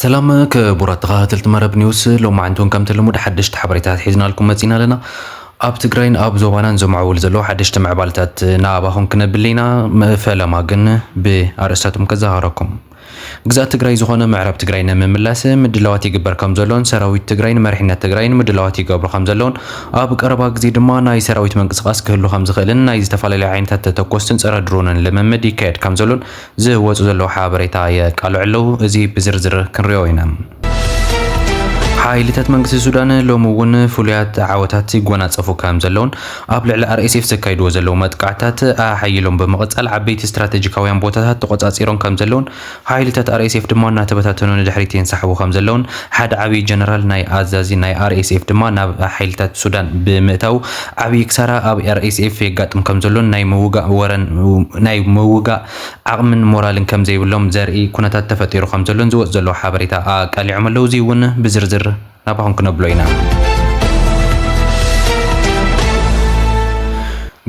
ሰላም ክቡራት ተኸታተልቲ መረብ ኒውስ፣ ሎማዓንቲ እውን ከምቲ ልሙድ ሓደሽቲ ሓበሬታት ሒዝናልኩም መፂና ኣለና። ኣብ ትግራይን ኣብ ዞባናን ዝምዕብል ዘለዉ ሓደሽቲ ምዕባለታት ናባኹም ክነብል ኢና። ፈለማ ግን ብኣርእስታቶም ከዘኻኽረኩም። ግዛት ትግራይ ዝኾነ ምዕራብ ትግራይ ንምምላስ ምድላዋት ይግበር ከም ዘሎን ሰራዊት ትግራይን መሪሕነት ትግራይን ምድላዋት ይገብሩ ከም ዘለውን ኣብ ቀረባ ግዜ ድማ ናይ ሰራዊት ምንቅስቃስ ክህሉ ከም ዝኽእልን ናይ ዝተፈላለዩ ዓይነታት ተተኮስትን ጸረ ድሮንን ልምምድ ይካየድ ከም ዘሎን ዝወፁ ዘለዉ ሓበሬታ የቃልዑ ኣለዉ። እዚ ብዝርዝር ክንሪኦ ኢና። ሓይልታት መንግስቲ ሱዳን ሎሚ እውን ፍሉያት ዓወታት ይጎናጸፉ ከም ዘለውን ኣብ ልዕሊ ኣርኤስኤፍ ዘካይድዎ ዘለዉ መጥቃዕታት ኣሓይሎም ብምቕጻል ዓበይቲ ስትራቴጂካውያን ቦታታት ተቆጻጺሮም ከም ዘለውን ሓይልታት ኣርኤስኤፍ ድማ እናተበታተኑ ንድሕሪት የንሳሕቡ ከም ዘለውን ሓደ ዓብዪ ጀነራል ናይ ኣዛዚ ናይ ኣርኤስኤፍ ድማ ናብ ሓይልታት ሱዳን ብምእታው ዓብዪ ክሳራ ኣብ ኣርኤስኤፍ የጋጥም ከም ዘሎን ናይ ምውጋእ ወረን ናይ ምውጋእ ዓቕምን ሞራልን ከም ዘይብሎም ዘርኢ ኩነታት ተፈጢሩ ከም ዘሎን ዝወፅ ዘሎ ሓበሬታ ኣቃሊዖም ኣለዉ። እዚ እውን ብዝርዝር ናባኹም ክነብሎ ኢና።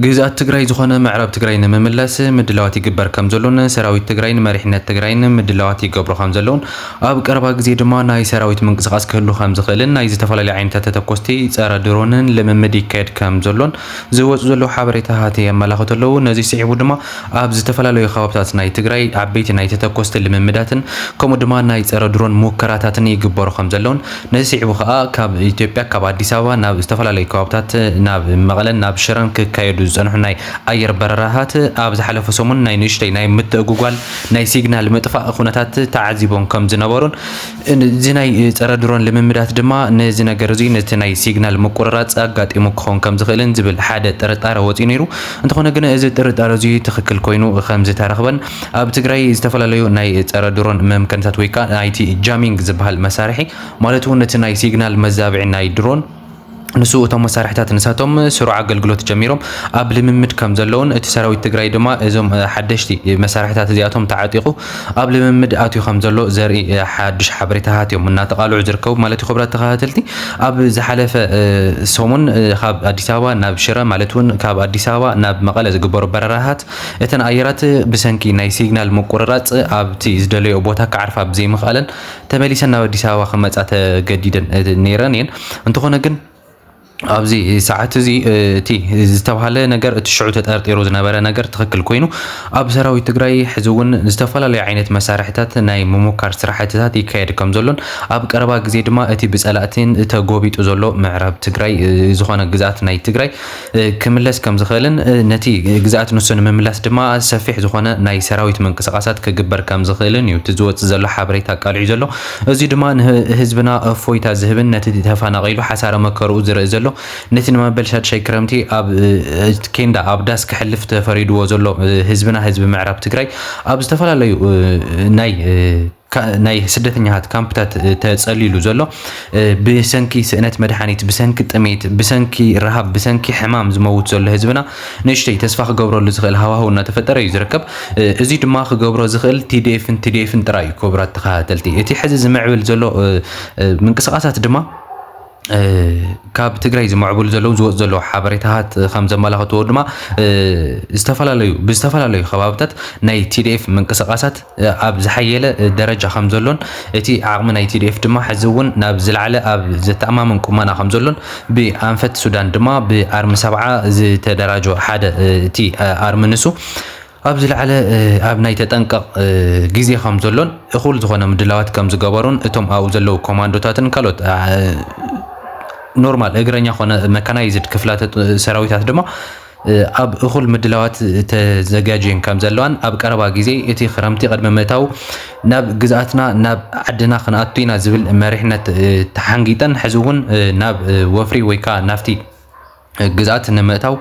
ግዝኣት ትግራይ ዝኾነ ምዕራብ ትግራይ ንምምላስ ምድላዋት ይግበር ከም ዘሎን ሰራዊት ትግራይን መሪሕነት ትግራይን ምድላዋት ይገብሩ ከም ዘለውን ኣብ ቀረባ ግዜ ድማ ናይ ሰራዊት ምንቅስቃስ ክህሉ ከም ዝኽእልን ናይ ዝተፈላለዩ ዓይነታት ተተኮስቲ ጸረ ድሮንን ልምምድ ይካየድ ከም ዘሎን ዝወፁ ዘለዉ ሓበሬታታት የመላኽቱ ኣለዉ። ነዚ ስዒቡ ድማ ኣብ ዝተፈላለዩ ከባብታት ናይ ትግራይ ዓበይቲ ናይ ተተኮስቲ ልምምዳትን ከምኡ ድማ ናይ ጸረ ድሮን ሙከራታትን ይግበሩ ከም ዘለውን ነዚ ስዒቡ ከዓ ካብ ኢትዮጵያ ካብ ኣዲስ ኣበባ ናብ ዝተፈላለዩ ከባብታት ናብ መቐለን ናብ ሽረን ክካየዱ ዝጸንሑ ናይ ኣየር በረራታት ኣብ ዝሓለፈ ሰሙን ናይ ንእሽተይ ናይ ምትእጉጓል ናይ ሲግናል ምጥፋእ ኩነታት ተዓዚቦም ከም ዝነበሩን እዚ ናይ ጸረ ድሮን ልምምዳት ድማ ነዚ ነገር እዚ ነቲ ናይ ሲግናል ምቁርራፅ ኣጋጢሙ ክኸውን ከም ዝኽእልን ዝብል ሓደ ጥርጣረ ወፂኡ ነይሩ። እንተኾነ ግን እዚ ጥርጣረ እዚ ትኽክል ኮይኑ ከም ዝተረኽበን ኣብ ትግራይ ዝተፈላለዩ ናይ ጸረ ድሮን መምከንታት ወይ ከዓ ናይቲ ጃሚንግ ዝበሃል መሳርሒ ማለት እውን ነቲ ናይ ሲግናል መዛብዒ ናይ ድሮን ንሱ እቶም መሳርሕታት ንሳቶም ስሩዕ ኣገልግሎት ጀሚሮም ኣብ ልምምድ ከም ዘለውን እቲ ሰራዊት ትግራይ ድማ እዞም ሓደሽቲ መሳርሕታት እዚኣቶም ተዓጢቑ ኣብ ልምምድ ኣትዩ ከም ዘሎ ዘርኢ ሓድሽ ሓበሬታታት እዮም እናተቃልዑ ዝርከቡ ማለት እዩ። ክቡራት ተኸታተልቲ ኣብ ዝሓለፈ ሰሙን ካብ ኣዲስ ኣበባ ናብ ሽረ ማለት እውን ካብ ኣዲስ ኣበባ ናብ መቐለ ዝግበሩ በረራታት እተን ኣየራት ብሰንኪ ናይ ሲግናል ምቁርራፅ ኣብቲ ዝደለዮ ቦታ ክዓርፋ ብዘይምኽኣለን ተመሊሰን ናብ ኣዲስ ኣበባ ክመፃ ተገዲደን ነይረን እየን። እንተኾነ ግን ኣብዚ ሰዓት እዚ እቲ ዝተባህለ ነገር እቲ ሽዑ ተጠርጢሩ ዝነበረ ነገር ትኽክል ኮይኑ ኣብ ሰራዊት ትግራይ ሕዚ እውን ዝተፈላለዩ ዓይነት መሳርሕታት ናይ ምሙካር ስራሕትታት ይካየድ ከም ዘሎን ኣብ ቀረባ ግዜ ድማ እቲ ብፀላእትን ተጎቢጡ ዘሎ ምዕራብ ትግራይ ዝኾነ ግዝኣት ናይ ትግራይ ክምለስ ከም ዝኽእልን ነቲ ግዝኣት ንሱ ንምምላስ ድማ ሰፊሕ ዝኾነ ናይ ሰራዊት ምንቅስቃሳት ክግበር ከም ዝኽእልን እዩ እቲ ዝወፅእ ዘሎ ሓበሬታ ኣቃልዑ ዘሎ። እዚ ድማ ንህዝብና እፎይታ ዝህብን ነቲ ተፈናቒሉ ሓሳረ መከርኡ ዝርኢ ዘሎ ነቲ ንመበል ሻድሻይ ክረምቲ ኣብ ኬንዳ ኣብ ዳስ ክሕልፍ ተፈሪድዎ ዘሎ ህዝብና ህዝቢ ምዕራብ ትግራይ ኣብ ዝተፈላለዩ ናይ ናይ ስደተኛታት ካምፕታት ተጸሊሉ ዘሎ ብሰንኪ ስእነት መድሓኒት፣ ብሰንኪ ጥሜት፣ ብሰንኪ ረሃብ፣ ብሰንኪ ሕማም ዝመውት ዘሎ ህዝብና ንእሽተይ ተስፋ ክገብረሉ ዝኽእል ሃዋህው እናተፈጠረ እዩ ዝርከብ። እዚ ድማ ክገብሮ ዝኽእል ቲዲኤፍን ቲዲኤፍን ጥራይ እዩ። ክቡራት ተኸታተልቲ፣ እቲ ሕዚ ዝምዕብል ዘሎ ምንቅስቃሳት ድማ ካብ ትግራይ ዝምዕብሉ ዘለዉ ዝወፁ ዘለዉ ሓበሬታታት ከም ዘመላኽትዎ ድማ ዝተፈላለዩ ብዝተፈላለዩ ከባብታት ናይ ቲዲኤፍ ምንቅስቃሳት ኣብ ዝሓየለ ደረጃ ከም ዘሎን እቲ ዓቕሚ ናይ ቲዲኤፍ ድማ ሕዚ እውን ናብ ዝለዓለ ኣብ ዘተኣማምን ቁመና ከም ዘሎን ብኣንፈት ሱዳን ድማ ብኣርሚ ሰብዓ ዝተደራጀ ሓደ እቲ ኣርሚ ንሱ ኣብ ዝለዓለ ኣብ ናይ ተጠንቀቕ ግዜ ከም ዘሎን እኹል ዝኾነ ምድላዋት ከም ዝገበሩን እቶም ኣብኡ ዘለዉ ኮማንዶታትን ካልኦት ኖርማል እግረኛ ኮነ መካናይዝድ ክፍላተ ሰራዊታት ድማ ኣብ እኹል ምድላዋት ተዘጋጅየን ከም ዘለዋን ኣብ ቀረባ ግዜ እቲ ክረምቲ ቅድሚ ምእታው ናብ ግዝኣትና ናብ ዓድና ክንኣቱ ኢና ዝብል መሪሕነት ተሓንጊጠን ሕዚ እውን ናብ ወፍሪ ወይ ከዓ ናፍቲ ግዝኣት ንምእታው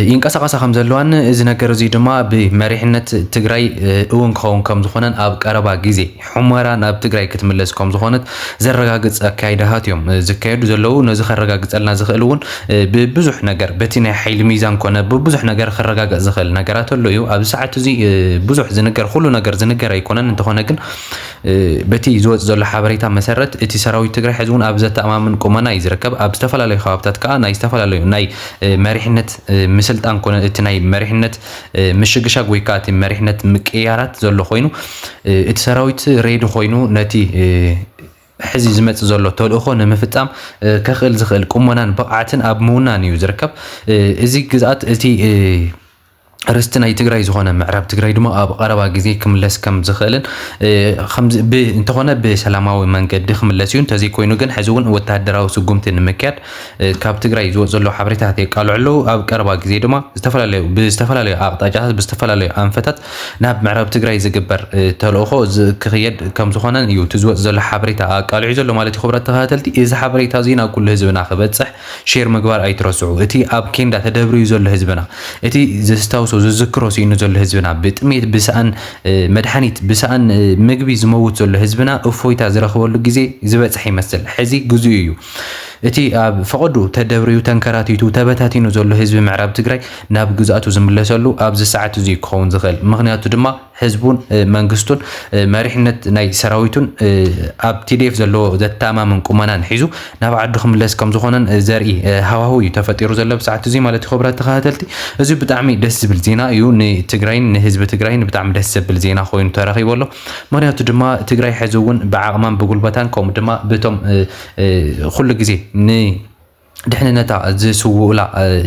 ይንቀሳቐሳ ከም ዘለዋን እዚ ነገር እዚ ድማ ብመሪሕነት ትግራይ እውን ክኸውን ከም ዝኾነን ኣብ ቀረባ ግዜ ሑመራ ናብ ትግራይ ክትምለስ ከም ዝኾነት ዘረጋግፅ ኣካይዳታት እዮም ዝካየዱ ዘለዉ። ነዚ ከረጋግፀልና ዝኽእል እውን ብብዙሕ ነገር በቲ ናይ ሓይሊ ሚዛን ኮነ ብብዙሕ ነገር ክረጋገፅ ዝኽእል ነገራት ኣሎ እዩ። ኣብዚ ሰዓት እዚ ብዙሕ ዝንገር ኩሉ ነገር ዝንገር ኣይኮነን። እንተኾነ ግን በቲ ዝወፅ ዘሎ ሓበሬታ መሰረት እቲ ሰራዊት ትግራይ ሕዚ እውን ኣብ ዘተኣማምን ቁመና እዩ ዝርከብ። ኣብ ዝተፈላለዩ ከባብታት ከዓ ናይ ዝተፈላለዩ ናይ መሪሕነት ምስልጣን ኮነ እቲ ናይ መሪሕነት ምሽግሻግ ወይ ከዓ እቲ መሪሕነት ምቅያራት ዘሎ ኮይኑ፣ እቲ ሰራዊት ሬዲ ኮይኑ ነቲ ሕዚ ዝመጽእ ዘሎ ተልእኾ ንምፍጻም ከኽእል ዝኽእል ቁመናን ብቕዓትን ኣብ ምውናን እዩ ዝርከብ። እዚ ግዝኣት፣ እቲ ርስቲ ናይ ትግራይ ዝኾነ ምዕራብ ትግራይ ድማ ኣብ ቀረባ ግዜ ክምለስ ከም ዝኽእልን እንተኾነ ብሰላማዊ መንገዲ ክምለስ እዩ። እንተዘይኮይኑ ግን ሕዚ እውን ወታደራዊ ስጉምቲ ንምክያድ ካብ ትግራይ ዝወፅ ዘለዉ ሓበሬታት የቃልዑ ኣለዉ። ኣብ ቀረባ ግዜ ድማ ዝተፈላለዩ ብዝተፈላለዩ ኣቕጣጫታት ብዝተፈላለዩ ኣንፈታት ናብ ምዕራብ ትግራይ ዝግበር ተልእኾ ክኽየድ ከም ዝኾነ እዩ እቲ ዝወፅ ዘሎ ሓበሬታ ኣቃልዑ ዘሎ ማለት እዩ። ክቡራት ተኸታተልቲ፣ እዚ ሓበሬታ እዚ ናብ ኩሉ ህዝብና ክበፅሕ ሼር ምግባር ኣይትረስዑ። እቲ ኣብ ኬንዳ ተደብርዩ ዘሎ ህዝብና፣ እቲ ዘስታውሶ ዝዝክሮ ስኢኑ ዘሎ ህዝብና፣ ብጥሜት ብሰኣን መድሓኒት ብሰኣን ምግቢ ዝመውት ዘሎ ህዝብና እፎይታ ዝረኽበሉ ግዜ ዝበፅሐ ይመስል። ሕዚ ግዜኡ እዩ። እቲ ኣብ ፈቐዱ ተደብርዩ ተንከራቲቱ ተበታቲኑ ዘሎ ህዝቢ ምዕራብ ትግራይ ናብ ግዝኣቱ ዝምለሰሉ ኣብዚ ሰዓት እዚ ክኸውን ዝኽእል። ምኽንያቱ ድማ ህዝቡን መንግስቱን መሪሕነት ናይ ሰራዊቱን ኣብ ቲዲኤፍ ዘለዎ ዘተኣማምን ቁመናን ሒዙ ናብ ዓዱ ክምለስ ከም ዝኾነን ዘርኢ ሃዋሁ እዩ ተፈጢሩ ዘሎ ብሰዓት እዚ ማለት እዩ። ክቡራት ተኸታተልቲ፣ እዚ ብጣዕሚ ደስ ዝብል ዜና እዩ። ንትግራይን ንህዝቢ ትግራይን ብጣዕሚ ደስ ዘብል ዜና ኮይኑ ተረኺቡ ኣሎ። ምኽንያቱ ድማ ትግራይ ሕዚ እውን ብዓቕማን ብጉልበታን ከምኡ ድማ ብቶም ኩሉ ግዜ ን ድሕንነታ ዝስውኡላ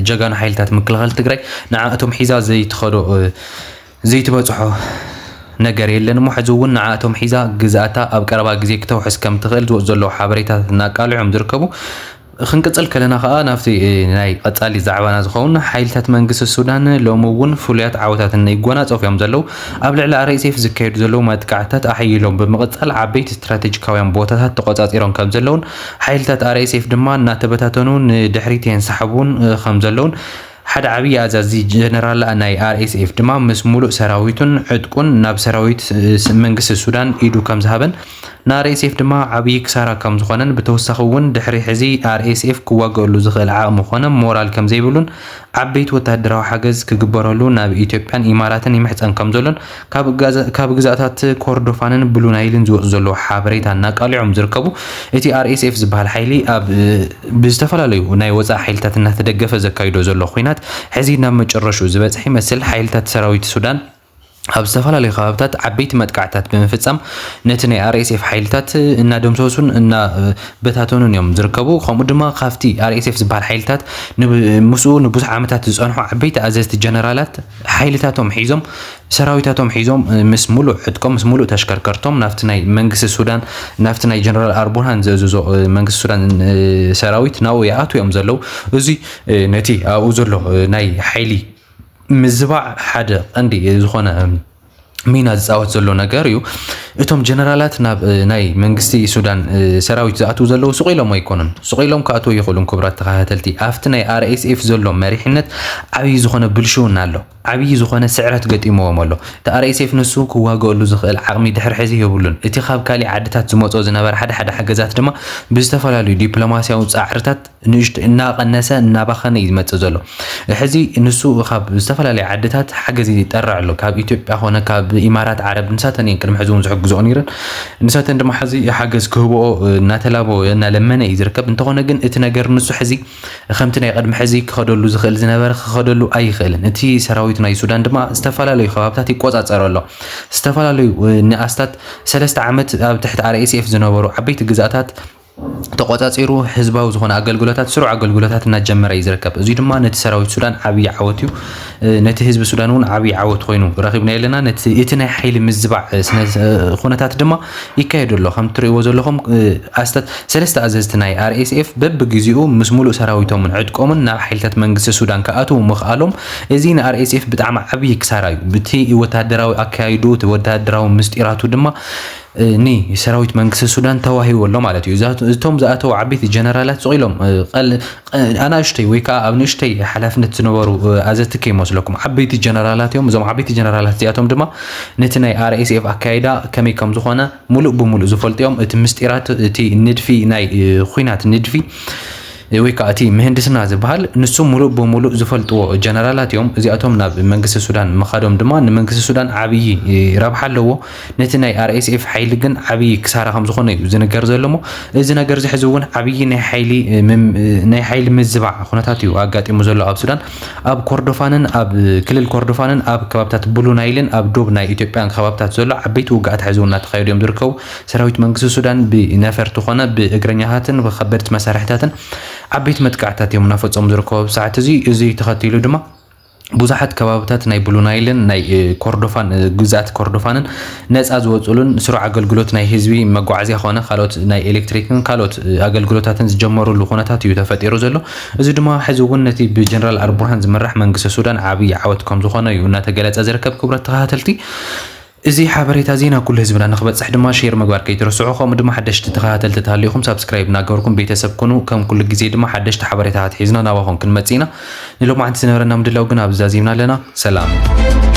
ጀጋኑ ሓይልታት ምክልኻል ትግራይ ንዓእቶም ሒዛ ዘይትኸዶ ዘይትበፅሖ ነገር የለን እሞ ሕዚ እውን ንዓእቶም ሒዛ ግዝኣታ ኣብ ቀረባ ግዜ ክተውሕስ ከም ትኽእል ዝወፅ ዘለዉ ሓበሬታታት እናቃልዑ እዮም ዝርከቡ። ክንቅፅል ከለና ከዓ ናብቲ ናይ ቀፃሊ ዛዕባና ዝኸውን ሓይልታት መንግስቲ ሱዳን ሎሚ እውን ፍሉያት ዓወታት ይጎናፀፉ እዮም ዘለዉ። ኣብ ልዕሊ ኣርኤስኤፍ ዝካየዱ ዘለዉ መጥቃዕትታት ኣሕይሎም ብምቕፃል ዓበይቲ ስትራቴጂካውያን ቦታታት ተቆፃፂሮም ከም ዘለውን ሓይልታት ኣርኤስኤፍ ድማ እናተበታተኑ ንድሕሪት የንሳሕቡን ከም ዘለውን ሓደ ዓብዪ ኣዛዚ ጀነራል ናይ ኣርኤስኤፍ ድማ ምስ ሙሉእ ሰራዊቱን ዕጥቁን ናብ ሰራዊት መንግስቲ ሱዳን ኢዱ ከም ዝሃበን ንኣርኤስኤፍ ድማ ዓብዪ ክሳራ ከም ዝኾነን ብተወሳኺ እውን ድሕሪ ሕዚ ኣርኤስኤፍ ክዋገእሉ ዝኽእል ዓቕሚ ኮነ ሞራል ከም ዘይብሉን ዓበይቲ ወታደራዊ ሓገዝ ክግበረሉ ናብ ኢትዮጵያን ኢማራትን ይምሕፀን ከም ዘሎን ካብ ግዛታት ኮርዶፋንን ብሉ ናይልን ዝወፁ ዘለዉ ሓበሬታ እናቃሊዖም ዝርከቡ እቲ ኣርኤስኤፍ ዝበሃል ሓይሊ ኣብ ብዝተፈላለዩ ናይ ወፃኢ ሓይልታት እናተደገፈ ዘካይዶ ዘሎ ኩናት ሕዚ ናብ መጨረሹ ዝበፅሐ ይመስል። ሓይልታት ሰራዊት ሱዳን ኣብ ዝተፈላለዩ ከባብታት ዓበይቲ መጥቃዕታት ብምፍፃም ነቲ ናይ ኣርኤስኤፍ ሓይልታት እናደምሰሱን እናበታተኑን እዮም ዝርከቡ። ከምኡ ድማ ካብቲ ኣርኤስኤፍ ዝበሃል ሓይልታት ምስኡ ንብዙሕ ዓመታት ዝፀንሑ ዓበይቲ ኣዘዝቲ ጀነራላት ሓይልታቶም ሒዞም ሰራዊታቶም ሒዞም ምስ ሙሉእ ዕጥቆም ምስ ሙሉእ ተሽከርከርቶም ናብቲ ናይ መንግስቲ ሱዳን ናብቲ ናይ ጀነራል ኣልቡርሃን ዝእዝዞ መንግስቲ ሱዳን ሰራዊት ናብኡ ይኣትዉ እዮም ዘለዉ። እዚ ነቲ ኣብኡ ዘሎ ናይ ሓይሊ ምዝባዕ ሓደ ቀንዲ ዝኾነ ሚና ዝፃወት ዘሎ ነገር እዩ። እቶም ጀነራላት ናብ ናይ መንግስቲ ሱዳን ሰራዊት ዝኣትዉ ዘለዉ ስቕ ኢሎም ኣይኮኑን። ስቕ ኢሎም ክኣትዉ ኣይኽእሉን። ክቡራት ተኸታተልቲ፣ ኣብቲ ናይ ኣርኤስኤፍ ዘሎ መሪሕነት ዓብዪ ዝኾነ ብልሽውና ኣሎ። ዓብዪ ዝኾነ ስዕረት ገጢምዎም ኣሎ። እቲ ኣርኤስኤፍ ንሱ ክዋገእሉ ዝኽእል ዓቕሚ ድሕሪ ሕዚ የብሉን። እቲ ካብ ካሊእ ዓድታት ዝመፅኦ ዝነበረ ሓደ ሓደ ሓገዛት ድማ ብዝተፈላለዩ ዲፕሎማስያዊ ፃዕርታት እናቐነሰ እናባኸነ እዩ ዝመፅእ ዘሎ። ሕዚ ንሱ ካብ ዝተፈላለዩ ዓድታት ሓገዝ ይጠርዕ ኣሎ። ካብ ኢትዮጵያ ኾነ ካብ ኢማራት ዓረብ ንሳተን እየን ቅድሚ ሕዚ እውን ዝሕግዝኦ ነይረን። ንሳተን ድማ ሕዚ ሓገዝ ክህብኦ እናተላበወ እናለመነ እዩ ዝርከብ። እንተኾነ ግን እቲ ነገር ንሱ ሕዚ ከምቲ ናይ ቅድሚ ሕዚ ክኸደሉ ዝኽእል ዝነበረ ክኸደሉ ኣይኽእልን። እቲ ሰራዊት ናይ ሱዳን ድማ ዝተፈላለዩ ከባብታት ይቆፃፀር ኣሎ። ዝተፈላለዩ ንኣስታት ሰለስተ ዓመት ኣብ ትሕቲ ኣርኤስኤፍ ዝነበሩ ዓበይቲ ግዛታት ተቆፃፂሩ ህዝባዊ ዝኾነ ኣገልግሎታት ስሩዕ ኣገልግሎታት እናጀመረ እዩ ዝርከብ። እዚ ድማ ነቲ ሰራዊት ሱዳን ዓብዪ ዓወት እዩ። ነቲ ህዝቢ ሱዳን እውን ዓብዪ ዓወት ኮይኑ ረኺብና ኣለና። እቲ ናይ ሓይሊ ምዝባዕ ኩነታት ድማ ይካየዱ ኣሎ። ከም ትርእይዎ ዘለኹም ኣስታት ሰለስተ ኣዘዝቲ ናይ ኣርኤስኤፍ በብግዜኡ ምስ ሙሉእ ሰራዊቶምን ዕጥቆምን ናብ ሓይልታት መንግስቲ ሱዳን ክኣትዉ ምኽኣሎም እዚ ንኣርኤስኤፍ ብጣዕሚ ዓብዪ ክሳራ እዩ። ብቲ ወታደራዊ ኣካያይዱ እቲ ወታደራዊ ምስጢራቱ ድማ ኒ ሰራዊት መንግስቲ ሱዳን ተዋሂቡ ኣሎ ማለት እዩ። እቶም ዝኣተዉ ዓበይቲ ጀነራላት ስቕ ኢሎም ኣናእሽተይ ወይ ከዓ ኣብ ንእሽተይ ሓላፍነት ዝነበሩ ኣዘዝቲ ከይመስለኩም ዓበይቲ ጀነራላት እዮም። እዞም ዓበይቲ ጀነራላት እዚኣቶም ድማ ነቲ ናይ ኣርኤስኤፍ ኣካይዳ ከመይ ከም ዝኾነ ሙሉእ ብሙሉእ ዝፈልጡ እዮም። እቲ ምስጢራት እቲ ንድፊ ናይ ኹናት ንድፊ ወይ ከዓ እቲ ምህንድስና ዝበሃል ንሱ ሙሉእ ብሙሉእ ዝፈልጥዎ ጀነራላት እዮም። እዚኣቶም ናብ መንግስቲ ሱዳን ምኻዶም ድማ ንመንግስቲ ሱዳን ዓብዪ ረብሓ ኣለዎ። ነቲ ናይ ኣርኤስኤፍ ሓይሊ ግን ዓብዪ ክሳራ ከም ዝኾነ እዩ ዝንገር ዘሎ እሞ፣ እዚ ነገር እዚ ሕዚ እውን ዓብዪ ናይ ሓይሊ ምም- ናይ ሓይሊ ምዝባዕ ኩነታት እዩ ኣጋጢሙ ዘሎ ኣብ ሱዳን። ኣብ ኮርዶፋንን ኣብ ክልል ኮርዶፋንን ኣብ ከባብታት ብሉ ናይልን ኣብ ዶብ ናይ ኢትዮጵያን ከባብታት ዘሎ ዓበይቲ ውግኣት ሕዚ እውን እናተኻየዱ እዮም ዝርከቡ። ሰራዊት መንግስቲ ሱዳን ብነፈርቲ ኮነ ብእግረኛታትን ብከበድቲ መሳርሕታትን ዓበይቲ መጥቃዕታት እዮም እናፈፀሙ ዝርከቡ ኣብዚ ሰዓት እዚ። እዚ ተኸቲሉ ድማ ብዙሓት ከባብታት ናይ ብሉ ናይልን ናይ ኮርዶፋን ግዛት ኮርዶፋንን ነፃ ዝወፅሉን ስሩዕ ኣገልግሎት ናይ ህዝቢ መጓዓዝያ ኮነ ካልኦት ናይ ኤሌክትሪክን ካልኦት ኣገልግሎታትን ዝጀመሩሉ ኩነታት እዩ ተፈጢሩ ዘሎ። እዚ ድማ ሕዚ እውን ነቲ ብጀነራል ኣልቡርሃን ዝምራሕ መንግስቲ ሱዳን ዓብዪ ዓወት ከም ዝኾነ እዩ እናተገለፀ ዝርከብ። ክቡራት ተኸታተልቲ፣ እዚ ሓበሬታ ዜና ኩሉ ህዝብና ንክበፅሕ ድማ ሼር ምግባር ከይትረስዑ፣ ከምኡ ድማ ሓደሽቲ ተኸታተልቲ ተሃሊኹም ሳብስክራይብ እናገበርኩም ቤተሰብ ኩኑ። ከም ኩሉ ግዜ ድማ ሓደሽቲ ሓበሬታታት ሒዝና ናባኹም ክንመፅእ ኢና። ንሎማዓንቲ ዝነበረና ምድላው ግን ኣብዚ ዛዚምና ኣለና። ሰላም።